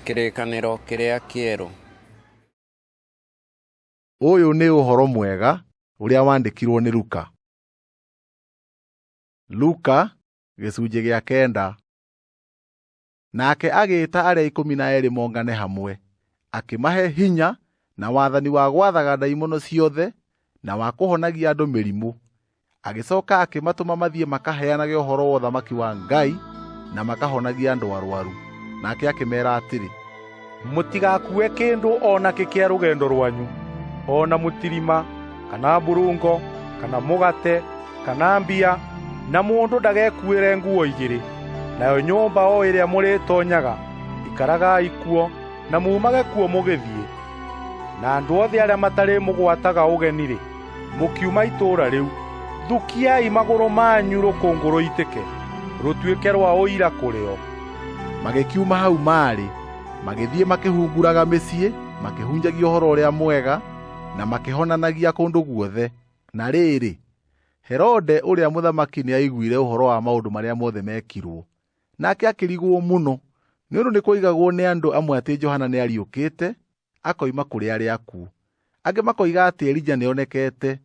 Kĩrĩkanĩro kĩrĩa kĩerũ. Ũyũ nĩ ũhoro mwega ũrĩa wandĩkirwo nĩ Luka. Luka gĩcunjĩ gĩa 9. Nake agĩĩta arĩa 12 mongane hamwe, akĩmahe hinya na wathani wa gwathaga ndaimono ciothe na wa kũhonagia andũ mĩrimũ. Agĩcoka akĩmatũma mathiĩ makaheanage ũhoro wa ũthamaki wa Ngai na makahonagie andũ arwaru. Nake akĩmeera atĩrĩ, mũtigakue kĩndũ o nakĩ kĩa rũgendo rwanyu, o na mũtirima, kana mburungo, kana mũgate, kana mbia, na mũndũ ndagekuĩre nguo igĩrĩ. Nayo nyũmba o ĩrĩa mũrĩtonyaga, ikaragai kuo, na mumage kuo mũgĩthiĩ. Na andũ othe arĩa matarĩmũgwataga ũgeni-rĩ, mũkiuma itũũra rĩu, thukiai magũrũ manyu rũkũngũ rũitĩke, rũtuĩke rwa ũira kũrĩ o. Magĩkiuma hau maarĩ, magĩthiĩ makĩhunguraga mĩciĩ, makĩhunjagia ũhoro ũrĩa mwega, na makĩhonanagia kũndũ guothe. Na rĩrĩ, Herode ũrĩa mũthamaki nĩaiguire ũhoro wa maũndũ marĩa mothe mekirwo. Nake akĩrigwo mũno, nĩ ũndũ nĩkwoigagwo nĩ andũ amwe atĩ Johana nĩariũkĩte akoima kũrĩ arĩa akuũ. Angĩ makoiga atĩ Elija nĩonekete,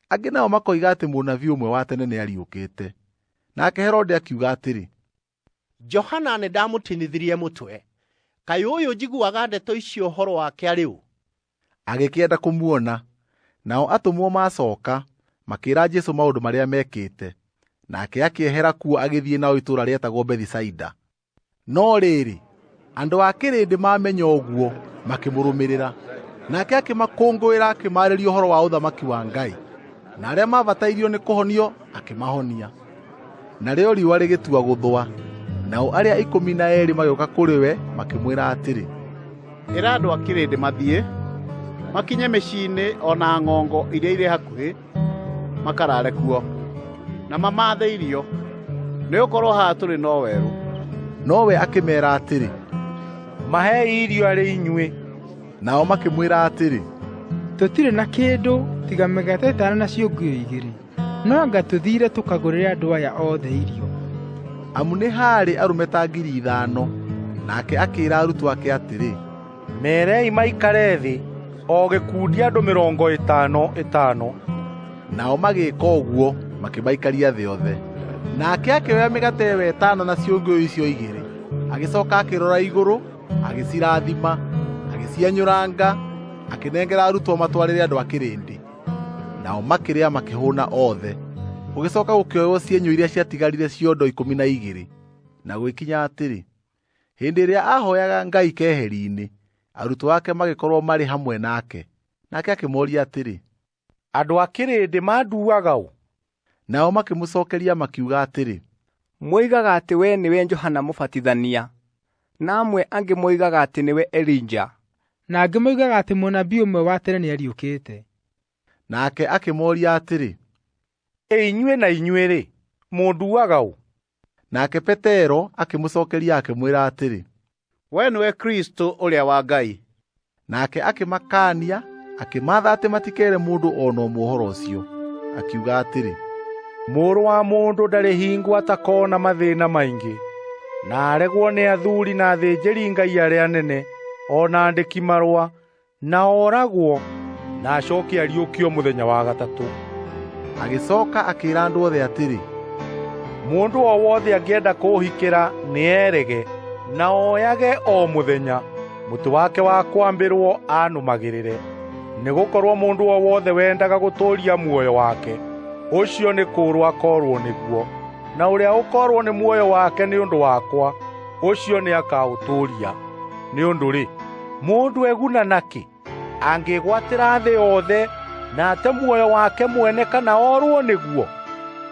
angĩ nao makoiga atĩ mũnabii ũmwe wa tene nĩariũkĩte. Nake Herode akiuga atĩrĩ, Johana nĩndamũtinithirie mũtwe. Kaĩ ũyũ njiguaga ndeto icio ũhoro wake arĩ ũ? Agĩkĩenda kũmuona. Nao atũmwo macooka, makĩĩra Jesũ maũndũ marĩa mekĩte. Nake akĩehera kuo agĩthiĩ nao itũũra rĩetagwo Bethisaida. No rĩrĩ, andũ a kĩrĩndĩ mamenya ũguo, makĩmũrũmĩrĩra. Nake akĩmakũngũĩra akĩmaarĩria ũhoro wa ũthamaki wa Ngai, na arĩa maabatairio nĩ kũhonio akĩmahonia. Narĩo riũa rĩgĩtua gũthũa, nao arĩa 12 magĩũka kũrĩ we makĩmwĩra atĩrĩ, ĩra andũ a kĩrĩndĩ mathiĩ makinye mĩciĩ-inĩ o na ng'ongo iria irĩ hakuhĩ makarare kuo, na mamathe irio, nĩgũkorwo haha tũrĩ no werũ. Nowe akĩmeera atĩrĩ, mahei irio arĩ inyuĩ. Nao makĩmwĩra atĩrĩ, tũtirĩ na kĩndũ tiga mĩgate 5 na ciũngũyũ 2, no anga tũthiire tũkagũrĩre andũ aya othe irio. Amu nĩ haarĩ arũme ta 5,000. Nake akĩĩra arutwo ake atĩrĩ, merei maikare thĩ o gĩkundi andũ 50 50. Nao magĩĩka ũguo, makĩmaikaria thĩ othe. Nake akĩoya mĩgate ĩyo 5 na ciũngũyũ icio 2, agĩcoka akĩrora igũrũ, agĩcirathima, agĩcienyũranga, akĩnengera arutwo matwarĩre andũ a kĩrĩndĩ. Nao makĩrĩa makĩhũna othe. Gũgĩcoka gũkĩoywo cienyũ iria ciatigarire ciondo 12. Na gũgĩkinya atĩrĩ, hĩndĩ ĩrĩa aahoyaga Ngai keheri-inĩ, arutwo ake magĩkorwo marĩ hamwe nake. Nake akĩmoria atĩrĩ, andũ a kĩrĩndĩ manduaga ũ? Nao makĩmũcookeria makiuga atĩrĩ, moigaga atĩ we nĩwe Johana Mũbatithania, na amwe angĩ moigaga atĩ nĩwe Elija, na angĩ moigaga atĩ mũnabii ũmwe wa tene nĩariũkĩte. Nake akĩmoria atĩrĩ, ĩ inyuĩ na inyuĩ-rĩ, mũnduaga ũ? Nake Petero akĩmũcookeria akĩmwĩra atĩrĩ, we nĩwe Kristo ũrĩa wa Ngai. Nake akĩmakaania akĩmaatha atĩ matikere mũndũ o na ũmwe ũhoro ũcio, akiuga atĩrĩ, mũrũ wa mũndũ ndarĩ hingo atakona mathĩna maingĩ, na aregwo nĩ athuri na athĩnjĩri Ngai arĩa anene o na andĩki marũa, na oragwo, na acoke ariũkio mũthenya wa gatatũ. Agĩcoka akĩĩra andũ othe atĩrĩ, mũndũ o wothe angĩenda kũũhikĩra nĩerege, na oyage o mũthenya mũtĩ wake wa kwambĩrwo anũmagĩrĩre. Nĩgũkorwo mũndũ o wothe wendaga gũtũũria muoyo wake, ũcio nĩ kũũrwo akoorwo nĩguo, na ũrĩa ũkoorwo nĩ muoyo wake nĩ ũndũ wakwa, ũcio nĩakaũtũũria. Nĩ ũndũ-rĩ, mũndũ eguna nakĩ angĩgwatĩra thĩ yothe na ate muoyo wake mwene kana orwo nĩguo?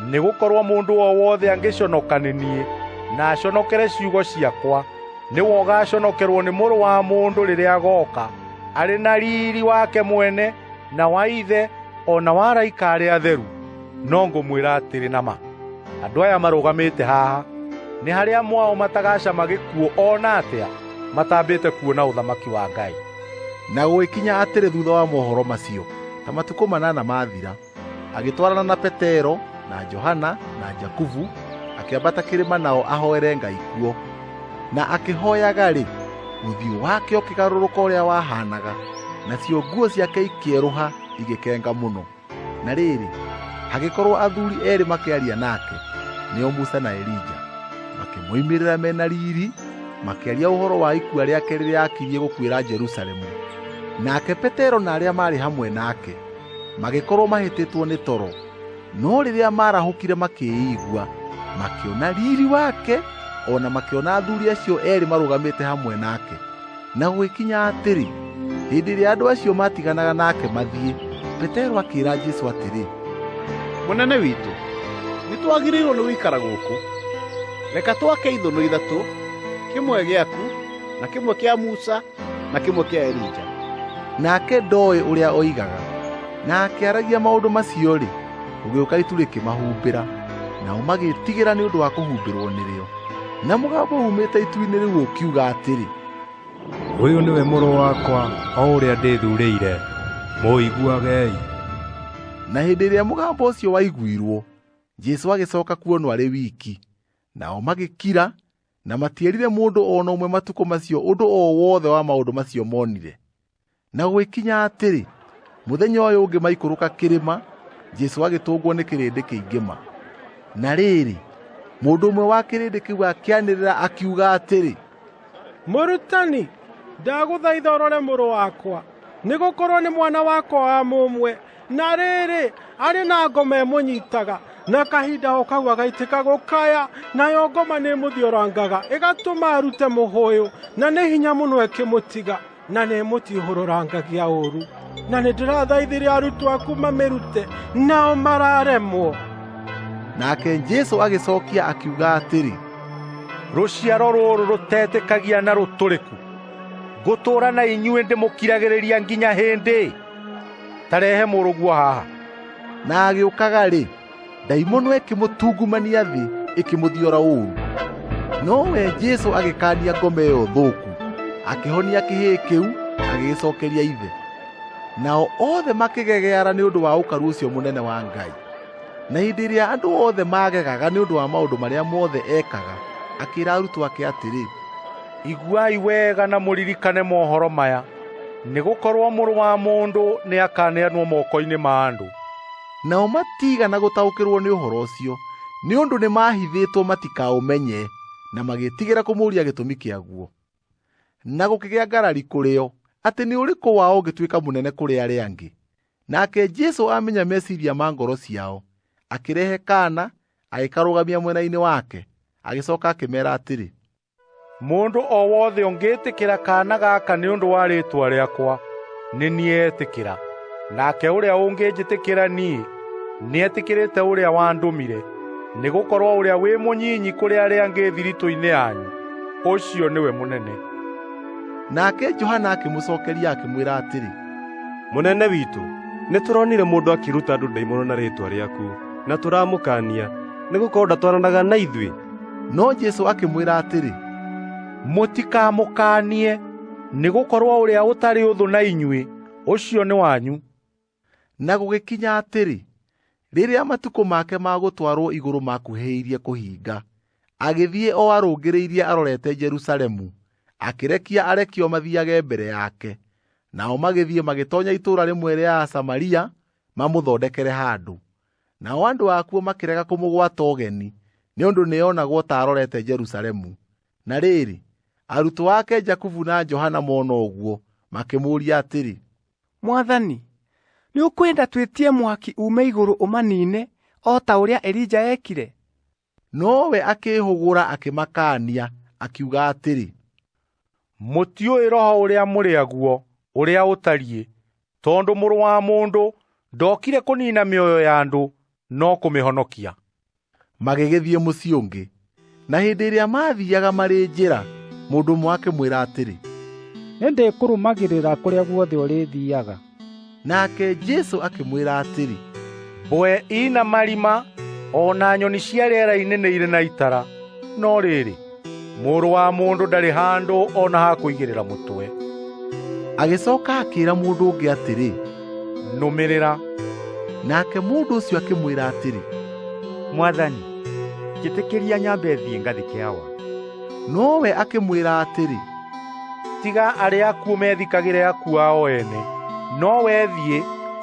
Nĩgũkorwo mũndũ o wothe angĩconoka nĩ niĩ na aconokere ciugo ciakwa, nĩwe ũgaconokerwo nĩ Mũrũ wa Mũndũ rĩrĩa agooka arĩ na riiri wake mwene na wa Ithe o na wa araika arĩa atheru. No ngũmwĩra atĩrĩ na ma, andũ aya marũgamĩte haha nĩ harĩ amwe ao matagacama gĩkuũ o na atĩa matambĩte kuona ũthamaki wa Ngai. Na gũgĩkinya atĩrĩ, thutha wa mohoro macio, ta matukũ 8 mathira, agĩtwarana na Petero na Johana na Jakubu, akĩambata kĩrĩma nao ahoere Ngai kuo. Na akĩhoyaga-rĩ, Ũthiũ wake ũkĩgarũrũka ũrĩa wahaanaga, nacio nguo ciake ikĩerũha igĩkenga mũno. Na rĩrĩ, hagĩkorwo athuri eerĩ makĩaria nake, nĩo Musa na Elija. Makĩmoimĩrĩra me na riri, makĩaria ũhoro wa ikua rĩake rĩrĩa aakirie gũkuĩra Jerusalemu. Nake Petero na arĩa maarĩ hamwe nake magĩkorwo mahĩtĩtwo nĩ toro, no rĩrĩa maarahũkire makĩĩigua, makĩona riri wake o na makĩona athuri acio eerĩ marũgamĩte hamwe nake. Na gũgĩkinya atĩrĩ, hĩndĩ ĩrĩa andũ acio maatiganaga nake mathiĩ, Petero akĩĩra Jesũ atĩrĩ, Mũnene witũ, nĩ twagĩrĩirwo nĩ gũikara gũkũ. Reka twake ithũnũ ithatũ, kĩmwe gĩaku, na kĩmwe kĩa Musa, na kĩmwe kĩa Elija. Nake ndooĩ ũrĩa oigaga. Na akĩaragia maũndũ macio-rĩ, gũgĩũka itu rĩkĩmahumbĩra, nao magĩĩtigĩra nĩ ũndũ wa kũhumbĩrwo nĩrĩo. Na mũgambo uumĩte itu-inĩ rĩu ũkiuga atĩrĩ, Ũyũ nĩwe mũrũ wakwa, o ũrĩa ndĩthuurĩire; mũiguagei. Na hĩndĩ ĩrĩa mũgambo ũcio waiguirwo, Jesũ agĩcoka kuonwo arĩ wiki. Nao magĩkira na matierire mũndũ o na ũmwe matukũ macio ũndũ o wothe wa maũndũ macio monire. Na gũgĩkinya atĩrĩ, mũthenya ũyũ ũngĩ maikũrũka kĩrĩma, Jesũ agĩtũngwo nĩ kĩrĩndĩ kĩingĩ ma. Na rĩrĩ, mũndũ ũmwe wa kĩrĩndĩ kĩu akĩanĩrĩra akiuga atĩrĩ, Mũrutani, ndagũthaitha ũrore mũrũ wakwa, nĩgũkorwo nĩ mwana wakwa wa mũmwe. Na rĩrĩ, arĩ na ngoma ĩmũnyitaga, na kahinda o kau agaitĩka gũkaya, nayo ngoma nĩĩmũthiorangaga ĩgatũma arute mũhũyũ, na nĩ hinya mũno ĩkĩmũtiga, na nĩĩmũtihũrũrangagia ũũru. Na nĩndĩrathaithire arutwo aku mamĩrute, nao mararemwo. Nake Jesũ agĩcokia akiuga atĩrĩ, Rũciaro rũrũ rũtetĩkagia na rũtũrĩku, ngũtũũra na inyuĩ ndĩmũkiragĩrĩria nginya hĩndĩ? Ta rehe mũrũguo haha. Na agĩũkaga-rĩ, ndaimono ĩkĩmũtungumania thĩ ĩkĩmũthiora ũũru. Nowe Jesũ agĩkaania ngoma ĩyo thũku, akĩhonia kĩhĩĩ kĩu, agĩgĩcookeria ithe. Nao othe makĩgegeara nĩ ũndũ wa ũkaru ũcio mũnene wa Ngai. Na hĩndĩ ĩrĩa andũ othe maagegaga nĩ ũndũ wa maũndũ marĩa mothe ekaga, akĩĩra arutwo ake atĩrĩ, Iguai wega na mũririkane mohoro maya, nĩgũkorwo Mũrũ wa Mũndũ nĩakaneanwo moko-inĩ ma andũ. Nao matiigana gũtaũkĩrwo nĩ ũhoro ũcio, nĩ ũndũ nĩmahithĩtwo matikaũmenye, na magĩĩtigĩra kũmũũria gĩtũmi kĩaguo. Na gũkĩgĩa ngarari kũrĩ o atĩ nĩ ũrĩkũ wao ũngĩtuĩka mũnene kũrĩ arĩa angĩ. Nake Jesũ amenya meciiria ma ngoro ciao, akĩrehe kaana, agĩkarũgamia mwena-inĩ wake, agĩcoka akĩmeera atĩrĩ, Mũndũ o wothe ũngĩĩtĩkĩra kaana gaka nĩ ũndũ wa rĩĩtwa rĩakwa, nĩ niĩ etĩkĩra; nake ũrĩa ũngĩnjĩtĩkĩra niĩ, nĩetĩkĩrĩte ũrĩa wandũmire. Nĩgũkorwo ũrĩa wĩ mũnyinyi kũrĩ arĩa angĩ thiritũ-inĩ yanyu, ũcio nĩwe mũnene. Nake Johana akĩmũcookeria akĩmwĩra atĩrĩ, Mũnene witũ, nĩtũronire mũndũ akĩruta andũ ndaimono na rĩĩtwa rĩaku, na tũramũkaania, nĩgũkorwo ndatwaranaga na ithuĩ. No Jesũ akĩmwĩra atĩrĩ, Mũtikamũkaanie, nĩgũkorwo ũrĩa ũtarĩ ũthũ na inyuĩ, ũcio nĩ wanyu. Na gũgĩkinya atĩrĩ, rĩrĩa matukũ make ma gũtwarwo igũrũ makuhĩrĩirie kũhinga, agĩthiĩ o arũngĩrĩirie arorete Jerusalemu, akĩrekia arekio mathiage mbere yake. Nao magĩthiĩ magĩtoonya itũũra rĩmwe rĩa Asamaria mamũthondekere handũ. Nao andũ akuo makĩrega kũmũgwata ũgeni, nĩ ũndũ nĩonagwo ta arorete Jerusalemu. Na rĩrĩ, arutwo ake Jakubu na Johana mona ũguo, makĩmũũria atĩrĩ, Mwathani, nĩũkwenda twĩtie mwaki uume igũrũ ũmaniine o ta ũrĩa Elija eekire? Nowe akĩĩhũgũra akĩmakaania, akiuga atĩrĩ, Mũtiũĩ roho ũrĩa mũrĩ aguo ũrĩa ũtariĩ, tondũ Mũrũ wa Mũndũ ndokire kũniina mĩoyo ya andũ, no kũmĩhonokia. Magĩgĩthiĩ mũciĩ ũngĩ. Na hĩndĩ ĩrĩa maathiiaga marĩ njĩra, mũndũ ũmwe akĩmwĩra atĩrĩ, Nĩndĩkũrũmagĩrĩra kũrĩa guothe ũrĩthiiaga. Nake Jesũ akĩmwĩra atĩrĩ, Mbwe ina marima o na nyoni cia rĩera-inĩ nĩ irĩ na itara, no rĩrĩ, Mũrũ wa Mũndũ ndarĩ handũ o na ha kũigĩrĩra mũtwe. Agĩcoka akĩĩra mũndũ ũngĩ atĩrĩ, Nũmĩrĩra. Nake mũndũ ũcio akĩmwĩra atĩrĩ, Mwathani, njĩtĩkĩria nyambe thiĩ ngathike awa. Nowe akĩmwĩra atĩrĩ, Tiga arĩa akuũ methikagĩre akuũ ao ene, no wee thiĩ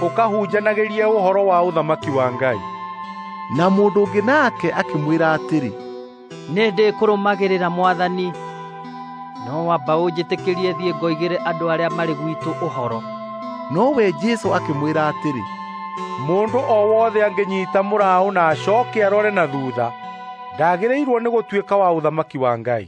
ũkahunjanagĩrie ũhoro wa ũthamaki wa Ngai. Na mũndũ ũngĩ nake akĩmwĩra atĩrĩ, Nĩ ndĩkũrũmagĩrĩra Mwathani, no amba ũnjĩtĩkĩrie thiĩ ngoigĩre andũ arĩa marĩ gwitũ ũhoro. Nowe Jesũ akĩmwĩra atĩrĩ, Mũndũ o wothe angĩnyiita mũraũ na acooke arore na thuutha, ndaagĩrĩirwo nĩ gũtuĩka wa ũthamaki wa Ngai.